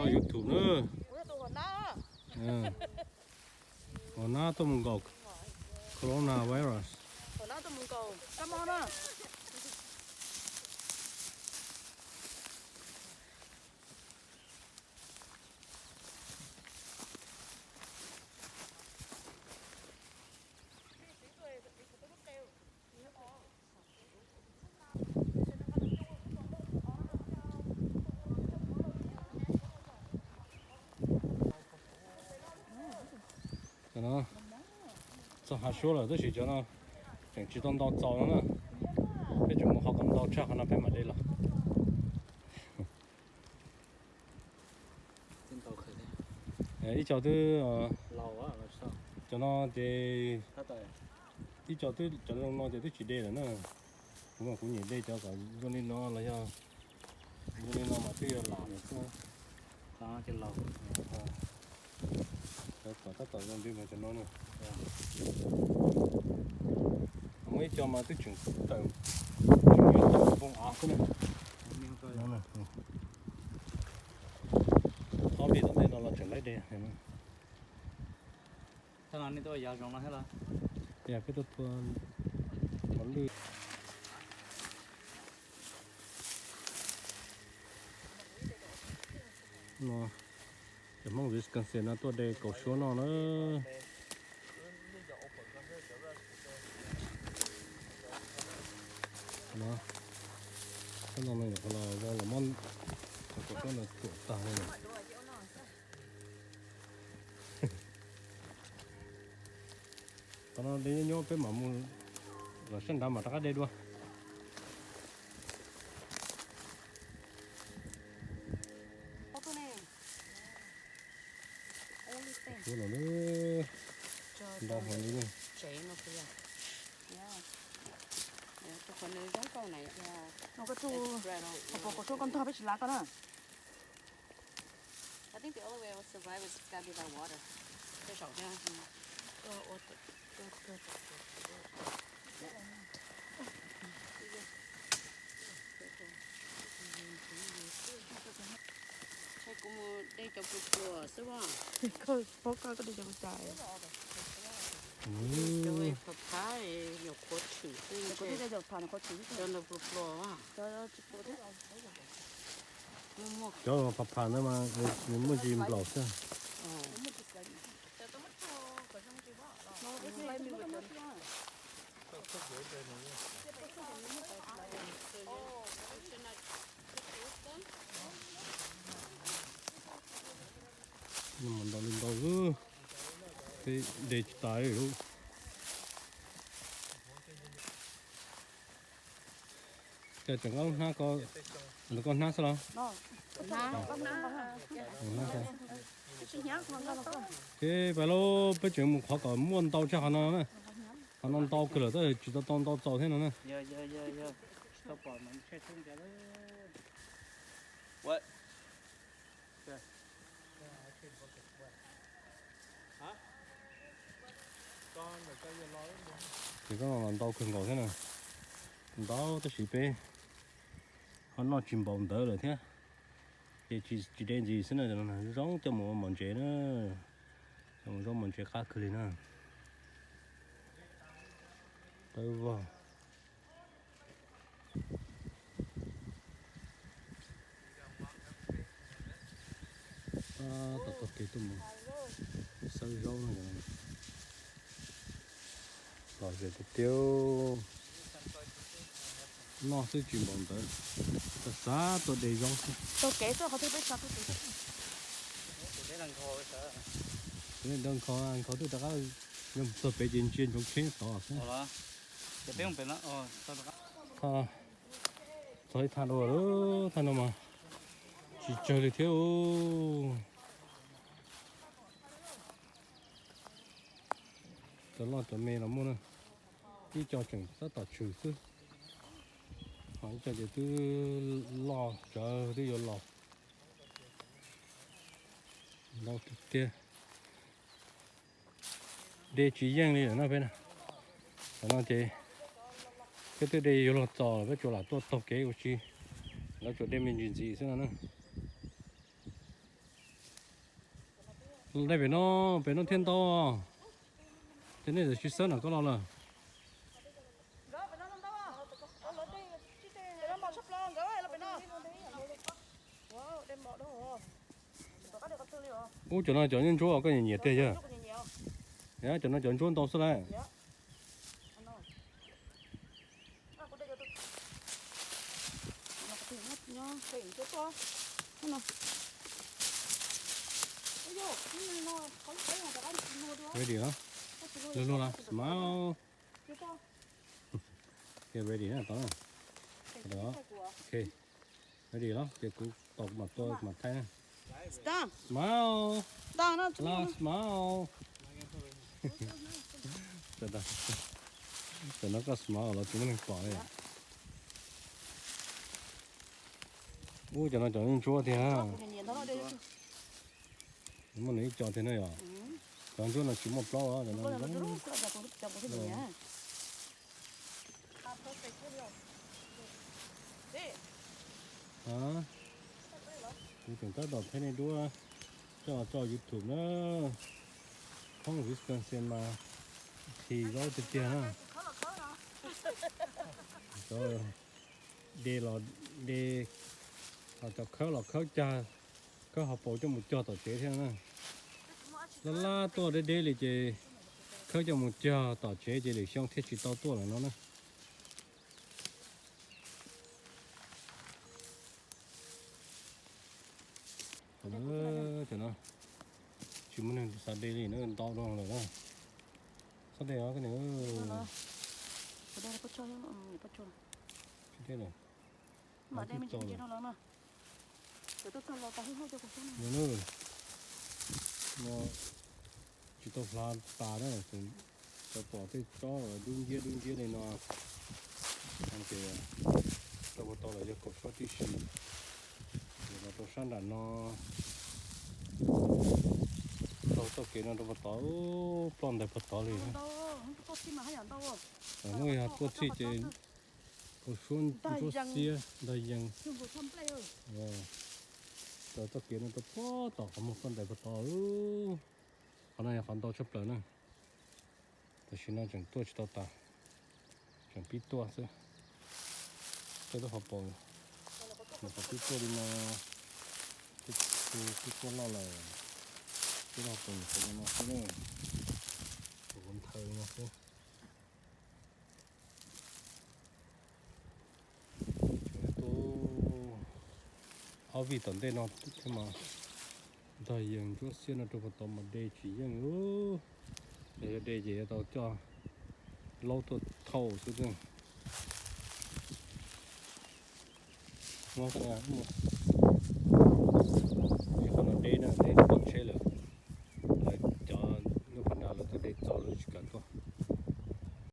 YouTube na. Ua nab tuaj mus nkaum coronavirus. Cov no txog hav suab lawm tab sis cov no tseem tsis tau ntau txaus no na. Peb tseem mus hau kom ntau tshaj qhov no peb mam de los. Ib co twb, cov no ces ib co twb, cov zoo no ces twb tsis de lawm na. Kuv mas kuv nyiam de cov kom zoo li no los yog zoo li no mas twb yog lam lawm xwb. Cov tab tom zoo li mas cov no na. Muaj ib co mas twb tseem tawm, tseem yuav tawm npoo av xwb na. Ob peb tom ntej no los tseem laib de. Thaj no nej tuaj yav zoov no thiab los? Yog peb tuaj thua mos lwj. No, cov Hmoob Wisconsin no tuaj de kaus suab noj na. No, no nyuam qhuav los vau los muab cov kaus suab no tuam tag li lawm. Qhov no de nyob nyob peb mam mus lawm sab nrad mam rov qab de dua. Suab los ntau heev li. Kaus suab koj ntog peb tsis lav koj na. Koj paub koj, koj de cov pus cas? Cov phav phab nyuam qhuav tshwm xwb, cov ntawd pluas pluas. Cov phav phab ntawd mas nws muaj ntsis nplaum xwb. Ntau li ntau, peb de tsis tas li. Cas tseem koj hnab ko, ntawm koj hnab xwb los? Ces pais lauj, peb tseem mus qhov kom muaj ntau tshaj qhov no na. Qhov no ntau kawg lawm tab sis tsis tau tau ntau txaus thiab no na. Ces koj los ntau kawg nkaus thiab na. Ntau tab sis peb ho noj tsis npaum ntawd lawm thiab. Ces tsis de ntxiv xwb na, zoo coj mus ua mov ntsev na. Coj mus ua mov ntsev qab kawg li na. Tawb vog. Tab tom taug kev tuaj mus xawb zaub no. Lom zem tiag tiag. Noj xwb tsis npaum ntawd, xav xav tuaj de zaub xwb. Taug kev xwb qhov twg peb xav tuaj kev xwb. Tus dej nkhaus, nkhaus twb rov qab yog mus txog pem ces ntsia ntsoov tsheb tod xwb. Txog ib thaj dua lawm, thaj no mas tsis tsawg li thiab. Cov loj cov me los muaj na, ib co tseem tab tom tshwm xwb, ho ib co ces twb loj tsawv twb yuav los. Ntau tiag tiag. De tsis yeej li lawm na peb na. Tam no ces peb twb de yuav luag txaus lawm, peb tsuas lam tuaj taug kev ua si, lawv tsuas de me ntsis ntxiv xwb no na. Dej pem no, pem no thiaj ntau. Ces nej tsis xawb no koj los lawm. Ub, cov no cov ntsuab koj nyiam nyiam tiag yog? Cov no cov ntsuab ntau xwb lawm. Ready los? Luag luag los, smile. Ok, ready na, tau na. Ok, ready los, ces kuv tau kuv mam tua kuv mam thaij na. Smile. Last smile. Tam no koj smile los tsis muaj neeg pom li. Ub, cov no cov ntsuab tiag. Muaj nws ib co tiag na yom. Cov ntsuab no tsis muaj plaub os, cov no. Kuv tseem tab tom thaij nej duab coj los tso YouTube na. Thoob Wisconsin mas phim zaub tiag tiag na. Cov de los de, cov khawb los khawb cag, khawb hauv paus coj mus cog tom tsev thiab na. Laj laj tuaj deb deb li ces khawb coj mus cog tom tsev ces lwm xyoo thiaj tsis tau tuaj lawm no na. Tam no tsis muaj neeg xav de li na, ntau dhau lawm na. Txhob de os koj niam. Tsis de lawm. No tsis tau hlav tas na, tseem pom tej tsob dub nciab dub nciab li no. Ces rau puag tod los yog kaum suab tib si, ces los rau sab nram no, taug txoj kev no rau puag tod, ploj ntais puag tod li. Hnub yog tuaj txhij ces kaum suab ntsuab xiab ntag yees. Taug txoj kev no rau puag tod qhov muag ploj ntais puag tod. Qhov no yog qhov ntau tshaj plaws na. Tam sim no tseem tuaj tsis tau tas, tseem pib tuaj xwb. Tej lub hauv paus, nyuam qhuav pib tuaj li no, tej tsis tu pib tuaj loj lawm. Tej lub hauv paus nyuam qhuav li no xwb na, nyuam qhuav nthaw li no xwb. Ob vij tom ntej no thiab mas ntag yees ntsuab xiab no rau puag tod mas de tsis yeej li. Yog de ces yuav tau coj laub tuaj thauj xwb. Muab, muab